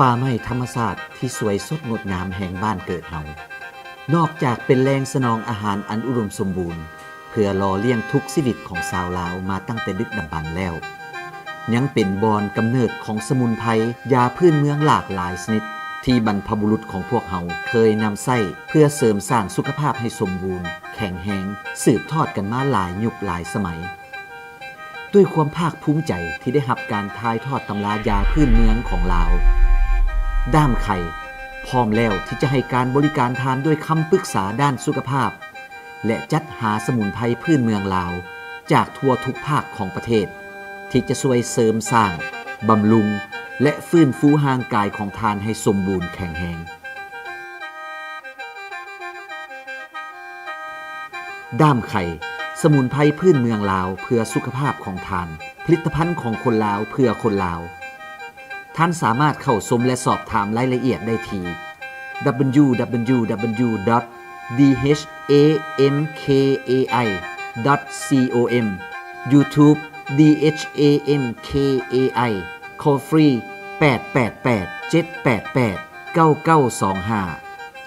ປ່າໄມ້ທຳມະຊາດທີ່ສວຍສົດງົດງາມແຫ່ງບ້ານເກີດເຮົາ ນອກຈາກເປັນແຫຼ່ງສະໜອງອາຫານອັນອຸດົມສົມບູນ ເພື່ອຫຼໍ່ລ້ຽງທຸກຊີວິດຂອງຊາວລາວມາຕັ້ງແຕ່ດຶກດຳບັນແລ້ວ, ຍັງເປັນບ່ອນກຳເນີດຂອງສະໝຸນໄພ ຢາພື້ນເມືອງຫຼາກຫຼາຍຊະນິດ ທີ່ບັນພະບຸລຸດຂອງພວກເຮົາເຄີຍນຳໃຊ້ເພື່ອເສີມສ້າງສຸຂະພາບໃຫ້ສົມບູນ, ແຂງແຮງ, ສືບທອດກັນມາຫຼາຍຍຸກຫຼາຍສະໄໝ. ດ້ວຍຄວາມພາກພູມໃຈທີ່ໄດ້ຮັບການຖ່າຍທອດຕຳລາຢາພື້ນເມືອງຂອງລາວ, ດ້າມໄຂ່ ພ້ອມແລ້ວທີ່ຈະໃຫ້ການບໍລິການທ່ານດ້ວຍຄຳປຶກສາດ້ານສຸຂະພາບ ແລະ ຈັດຫາສະໝຸນໄພພື້ນເມືອງລາວຈາກທົ່ວທຸກພາກຂອງປະເທດ ທີ່ຈະຊ່ວຍເສີມສ້າງ, ບຳລຸງ ແລະ ຟື້ນຟູຮ່າງກາຍຂອງທ່ານໃຫ້ສົມບູນແຂງແຮງ. ດ້າມໄຂ່ ສະໝຸນໄພພື້ນເມືອງລາວເພື່ອສຸຂະພາບຂອງທ່ານ, ຜະລິດຕະພັນຂອງຄົນລາວເພື່ອຄົນລາວ. ທ່ານສາມາດເຂົ້າຊົມ ແລະ ສອບຖາມລາຍລະອຽດໄດ້ທີ່ www.dhamkai.com, YouTube Dhamkai, call free ແປດແປດແປດ ເຈັດແປດແປດ ເກົ້າເກົ້າສອງຫ້າ,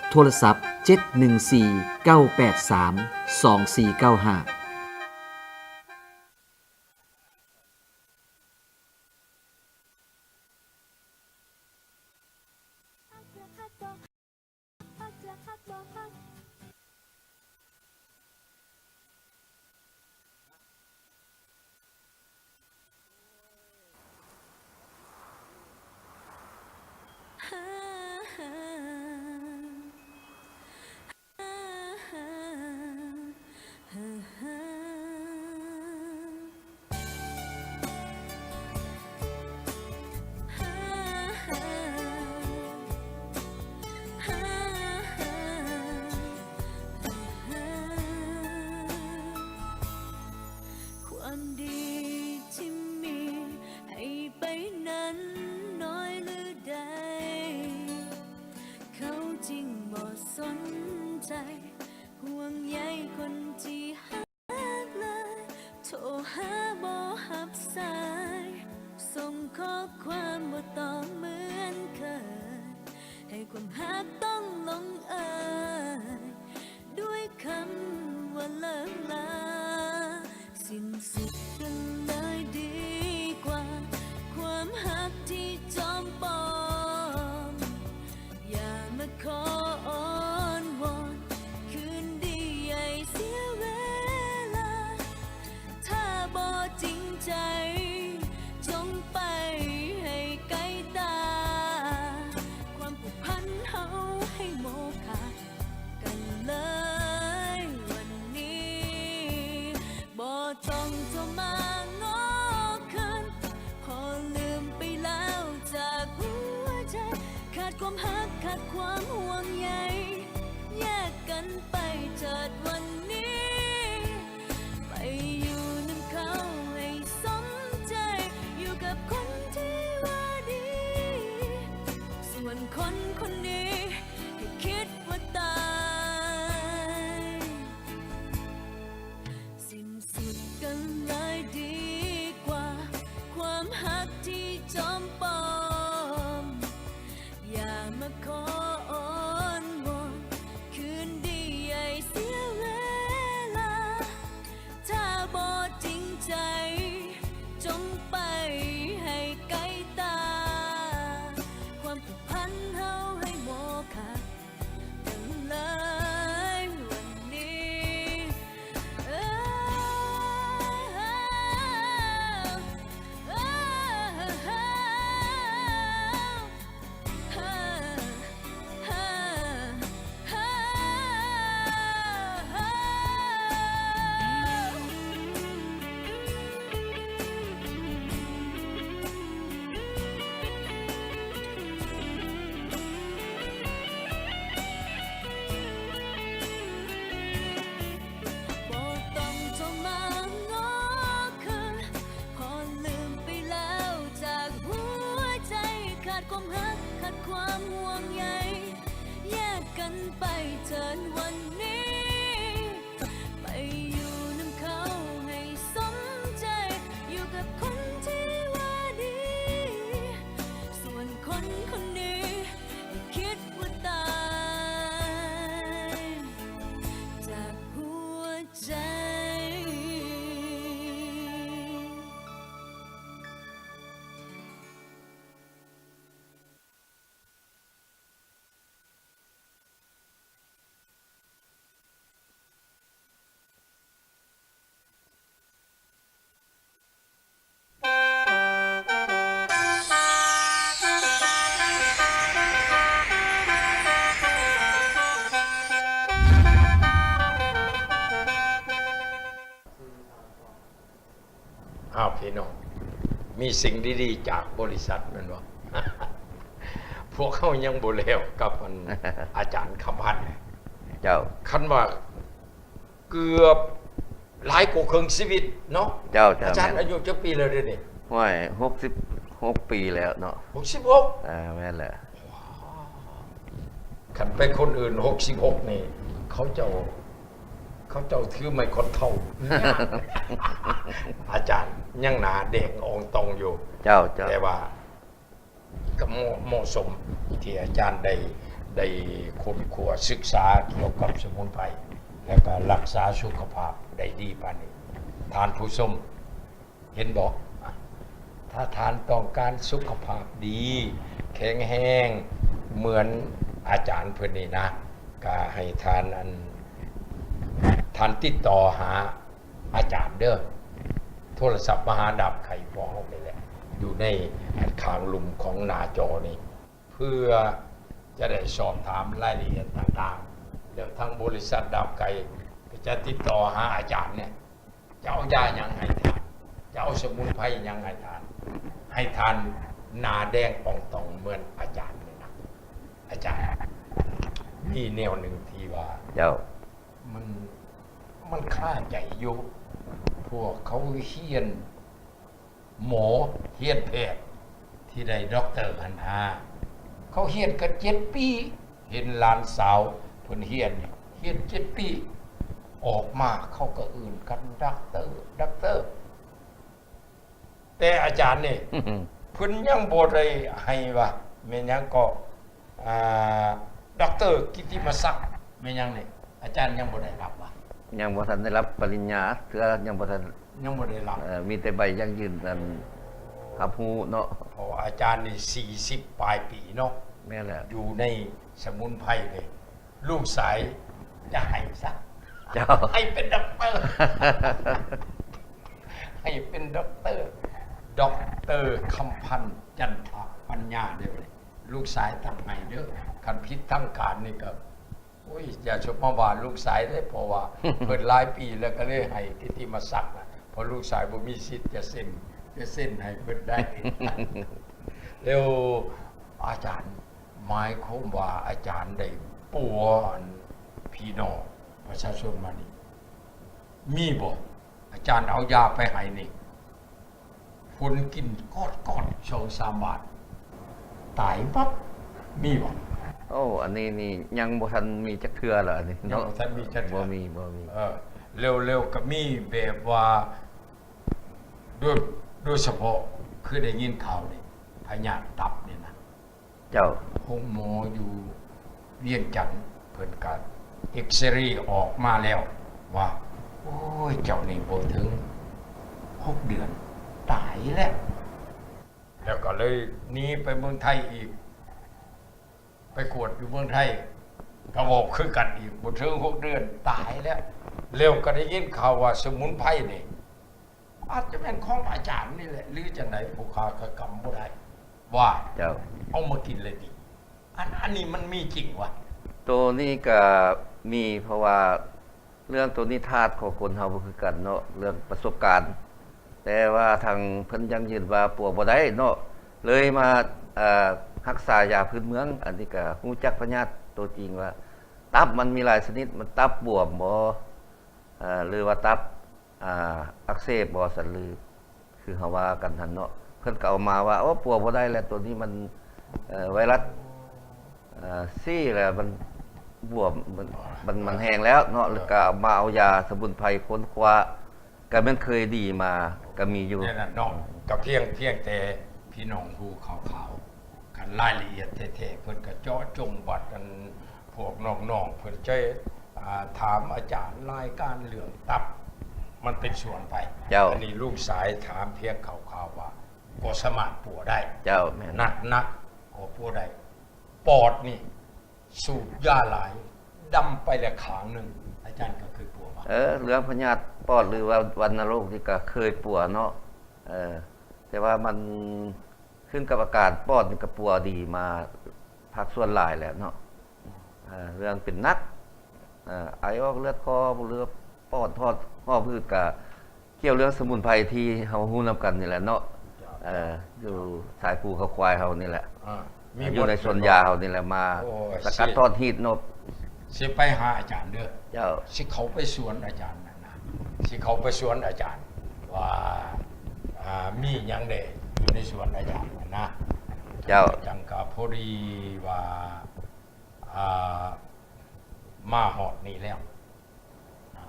ໂທລະສັບ ເຈັດໜຶ່ງສີ່ ເກົ້າແປດສາມ ສອງສີ່ເກົ້າຫ້າ. ມີສິ່ງດີໆຈາກບໍລິສັດແມ່ນບໍ່? ພວກເຮົາຍັງບໍ່ແລ້ວກັບອັນ ອາຈານຄຳພັນ. ເຈົ້າ. ຄັນວ່າເກືອບຫຼາຍກວ່າເຄິ່ງຊີວິດເນາະ. ເຈົ້າ, ເຈົ້າ, ອາຈານ ແມ່ນ. ອາຍຸຈັກປີແລ້ວເດນີ້? ໂອ້ຍ ຫົກສິບຫົກປີແລ້ວເນາະ. ຫົກສິບຫົກ? ເອີ ແມ່ນແຫຼະ. ຄັນໄປຄົນອື່ນ ຫົກສິບຫົກນີ້ ເຂົາເຈົ້າ ເຂົາເຈົ້າຖືໄມ້ຂອນເຖົ້າ. ອາຈານຍັງໜ້າແດງອ່ອງຕ່ອງຢູ່. ເຈົ້າ, ເຈົ້າ. ແຕ່ວ່າກໍເໝາະ ເໝາະສົມທີ່ອາຈານໄດ້ ໄດ້ຄົ້ນຄວ້າສຶກສາກ່ຽວກັບສະໝຸນໄພ ແລ້ວກໍຮັກສາສຸຂະພາບໄດ້ດີປານນີ້. ທ່ານຜູ້ຊົມ ເຫັນບໍ່? ຖ້າທ່ານຕ້ອງການສຸຂະພາບດີ ແຂງແຮງເໝືອນອາຈານເພິ່ນນີ້ນະ, ກະໃຫ້ທ່ານ ອັນ ທ່ານຕິດຕໍ່ຫາອາຈານເດີ້. ໂທລະສັບມາຫາດາບໄຂ່ພວກເຮົານີ້ແຫຼະ ຢູ່ໃນຂ້າງລຸ່ມຂອງໜ້າຈໍນີ້ ເພື່ອຈະໄດ້ສອບຖາມລາຍລະອຽດຕ່າງໆ. ແລ້ວທາງບໍລິສັດດາບໄຂ່ກໍຈະຕິດຕໍ່ຫາອາຈານນີ້ ຈະເອົາຢາຫຍັງໃຫ້ທານ? ຈະເອົາສະໝຸນໄພຫຍັງໃຫ້ທານ? ໃຫ້ທ່ານໜ້າແດງອ່ອງຕ່ອງເໝືອນອາຈານນີ້ນະ. ອາຈານ ມີແນວໜຶ່ງທີ່ວ່າ ເຈົ້າ ມັນ ມັນຄາໃຈຢູ່. ພວກເຂົາຮຽນໝໍ ຮຽນແພດ ທີ່ໄດ້ດັອກເຕີຫັ້ນນາ ເຂົາຮຽນກັນເຈັດປີ. ເຫັນຫຼານສາວເພິ່ນຮຽນ ຮຽນເຈັດປີ ອອກມາເຂົາກໍເອີ້ນກັນດັອກເຕີ ດັອກເຕີ. ແຕ່ອາຈານນີ້ ເພິ່ນຍັງບໍ່ໄດ້ໃຫ້ວ່າ ແມ່ນຫຍັງເກາະ ອ່າ ດັອກເຕີກິດຕິມະສັກ ແມ່ນຫຍັງນີ້ ອາຈານຍັງບໍ່ໄດ້ຮັບວ່າ? ຍັງບໍ່ທັນໄດ້ຮັບປະລິນຍາເທື່ອ ຍັງບໍ່ທັນ ຍັງບໍ່ໄດ້ຮັບ. ເອີ ມີແຕ່ໃບຢັ້ງຢືນອັນຮັບຮູ້ເນາະ. ເພາະວ່າອາຈານນີ້ສີ່ສິບປາຍປີເນາະ. ແມ່ນແຫຼະ. ຢູ່ໃນສະໝຸນໄພນີ້ ລູກຊາຍຈະໃຫ້ຊະ. ເຈົ້າ. ໃຫ້ເປັນດັອກເຕີ ໃຫ້ເປັນດັອກເຕີ ດັອກເຕີຄຳພັນ ຈັນທະປັນຍາເດີ້. ລູກຊາຍຕັ້ງໃຫ້ເດີ້. ຄັນຜິດທາງການນີ້ກໍ ໂອ້ຍ ຢ່າຊົມມາວ່າລູກຊາຍເດ້ ເພາະວ່າເພິ່ນຫຼາຍປີແລ້ວ ກໍເລີຍໃຫ້ກິດຕິມະສັກນະ ເພາະລູກຊາຍບໍ່ມີສິດຈະເຊັນ ຈະເຊັນໃຫ້ເພິ່ນໄດ້. ແລ້ວອາຈານ ໝາຍຄວາມວ່າອາຈານໄດ້ປົວອັນ ພີ່ນ້ອງປະຊາຊົນມານີ້ ມີບໍ່? ອາຈານເອົາຢາໄປໃຫ້ນີ້ ຄົນກິນກອດໆ ສອງສາມບາດ ຕາຍປັບ ມີບໍ່? ໂອ້ ອັນນີ້ນີ້ຍັງບໍ່ທັນມີຈັກເທື່ອລະ ອັນນີ້ເນາະ. ຍັງບໍ່ທັນມີຈັກເທື່ອ. ບໍ່ມີ ບໍ່ມີ. ເອີ ແລ້ວ ແລ້ວກໍມີແບບວ່າ ໂດຍ ໂດຍສະເພາະ ຄືໄດ້ຍິນຂ່າວນີ້ ພະຍາດຕັບນີ້ນະ. ເຈົ້າ. ໂຮງໝໍຢູ່ວຽງຈັນ ເພິ່ນກະເອັກຊະເຣອອກມາແລ້ວວ່າ ໂອ້ຍ ເຈົ້ານີ້ບໍ່ເຖິງຫົກເດືອນ ຕາຍແລ້ວ. ແລ້ວກໍເລີຍໜີໄປເມືອງໄທອີກ ໄປກວດຢູ່ເມືອງໄທ ກໍບອກຄືກັນອີກ ບໍ່ເຖິງຫົກເດືອນ ຕາຍແລ້ວ. ແລ້ວກໍໄດ້ຍິນຂ່າວວ່າສະໝຸນໄພນີ້ ອາດຈະແມ່ນຂອງອາຈານນີ້ແຫຼະ ຫຼືຈັ່ງໃດ ຜູ້ຂ້າກໍກຳບໍ່ໄດ້ວ່າ ເຈົ້າ. ເອົາມາກິນແລ້ວດີ. ອັນ ອັນນີ້ມັນມີຈິງວະ? ໂຕນີ້ກະມີ ເພາະວ່າເລື່ອງໂຕນີ້ທາດຂອງຄົນເຮົາບໍ່ຄືກັນເນາະ ເລື່ອງປະສົບການ. ແຕ່ວ່າທາງເພິ່ນຢັ້ງຢືນວ່າປົວບໍ່ໄດ້ເນາະ ເລີຍມາ ເອີ ຮັກສາຢາພື້ນເມືອງ. ອັນນີ້ກະຮູ້ຈັກພະຍາດໂຕຈິງວ່າ ຕັບມັນມີຫຼາຍຊະນິດ ມັນຕັບບວມບໍ ເອີ ຫຼືວ່າຕັບ ອ່າ ອັກເສບບໍ ຊັ້ນ ຫຼື ຄືເຮົາວ່າກັນຫັ້ນເນາະ. ເພິ່ນກໍເອົາມາວ່າ ໂອ້ ປົວບໍ່ໄດ້ແລ້ວ ໂຕນີ້ມັນ ເອີ ໄວຣັສ ເອີ ຊີແລ້ວ ມັນບວມ ມັນ ມັນ ມັນແຫ້ງແລ້ວເນາະ. ແລ້ວກໍເອົາມາເອົາຢາສະໝຸນໄພຄົ້ນຄວ້າ ກໍແມ່ນເຄີຍດີມາ ກໍມີຢູ່ ແນວນັ້ນເນາະ. ກໍພຽງ ພຽງແຕ່ພີ່ນ້ອງຮູ້ຂ່າວໆ ຄັນລາຍລະອຽດແທ້ໆ ເພິ່ນກໍເຈາະຈົງບັດ ອັນ ພວກນ້ອງໆ ເພິ່ນຈະ ອ່າ ຖາມອາຈານລາຍການເລື່ອງຕັບ ມັນເປັນສ່ວນໄປ. ເຈົ້າ. ອັນນີ້ລູກຊາຍຖາມພຽງຄ່າວໆວ່າ ກໍສາມາດປົວໄດ້. ເຈົ້າ ແມ່ນ. ໜັກໆ ກໍປົວໄດ້. ປອດນີ້ສູບຢາຫຼາຍ ດຳໄປແລ້ວຂ້າງໜຶ່ງ ອາຈານກໍເຄີຍປົວມາ. ເອີ ເລື່ອງພະຍາດປອດ ຫຼືວ່າວັນນະໂລກນີ້ກໍເຄີຍປົວເນາະ. ເອີ ແຕ່ວ່າມັນ ຂຶ້ນກັບອາການ ປອດນີ້ກໍປົວດີມາພາກສ່ວນຫຼາຍແລ້ວເນາະ. ເອີ ເລື່ອງເປັນໜັກ ເອີ ໄອອອກເລືອດຄໍ ຫຼືປອດຮອດ ຫອບຫືດ ກະກ່ຽວເລື່ອງສະໝຸນໄພທີ່ເຮົາຮູ້ນຳກັນນີ້ແຫຼະເນາະ. ເອີ ຢູ່ສາຍພູເຂົາຄວາຍເຮົານີ້ແຫຼະ ເອີ ມີ ຢູ່ໃນສວນຢາເຮົານີ້ແຫຼະ ມາ ໂອ້ຍ ສະກັດ ຊິ ທອດຮີດນົກ ຊິໄປຫາອາຈານເດີ ເຈົ້າ ຊິເຂົ້າໄປສວນອາຈານນັ້ນນະ ຊິເຂົ້າໄປສວນອາຈານວ່າ ອ່າ ມີຫຍັງແດ່ຢູ່ໃນສວນອາຈານນັ້ນນະ ເຈົ້າ ຈັ່ງກະພໍດີວ່າ ອ່າ ມາຮອດນີ້ແລ້ວ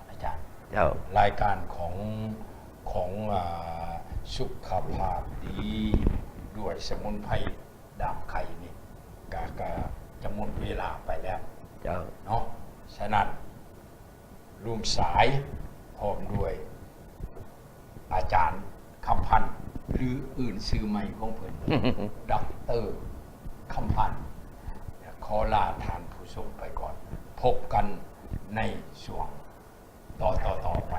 ອາຈານ ເຈົ້າ ລາຍການຂອງ ຂອງ ອ່າ ສຸຂະພາບດີ ດ້ວຍສະໝຸນໄພດາບໄຂ່ນີ້ ກະ ກະຈະໝົດເວລາໄປແລ້ວ ເຈົ້າ ເນາະ. ສະນັ້ນ ລຸງສາຍ ພ້ອມດ້ວຍ ອາຈານຄຳພັນ ຫຼື ອື່ນຊື່ໃໝ່ຂອງເພິ່ນ ດອກເຕີ ຄຳພັນ ຂໍລາທ່ານຜູ້ຊົມໄປກ່ອນ. ພົບກັນໃນຊ່ວງຕໍ່ໆໄປ.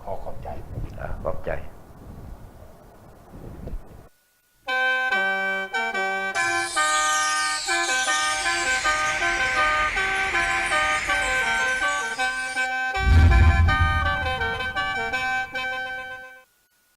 ຂໍຂອບໃຈ. ອ່າ ຂອບໃຈ.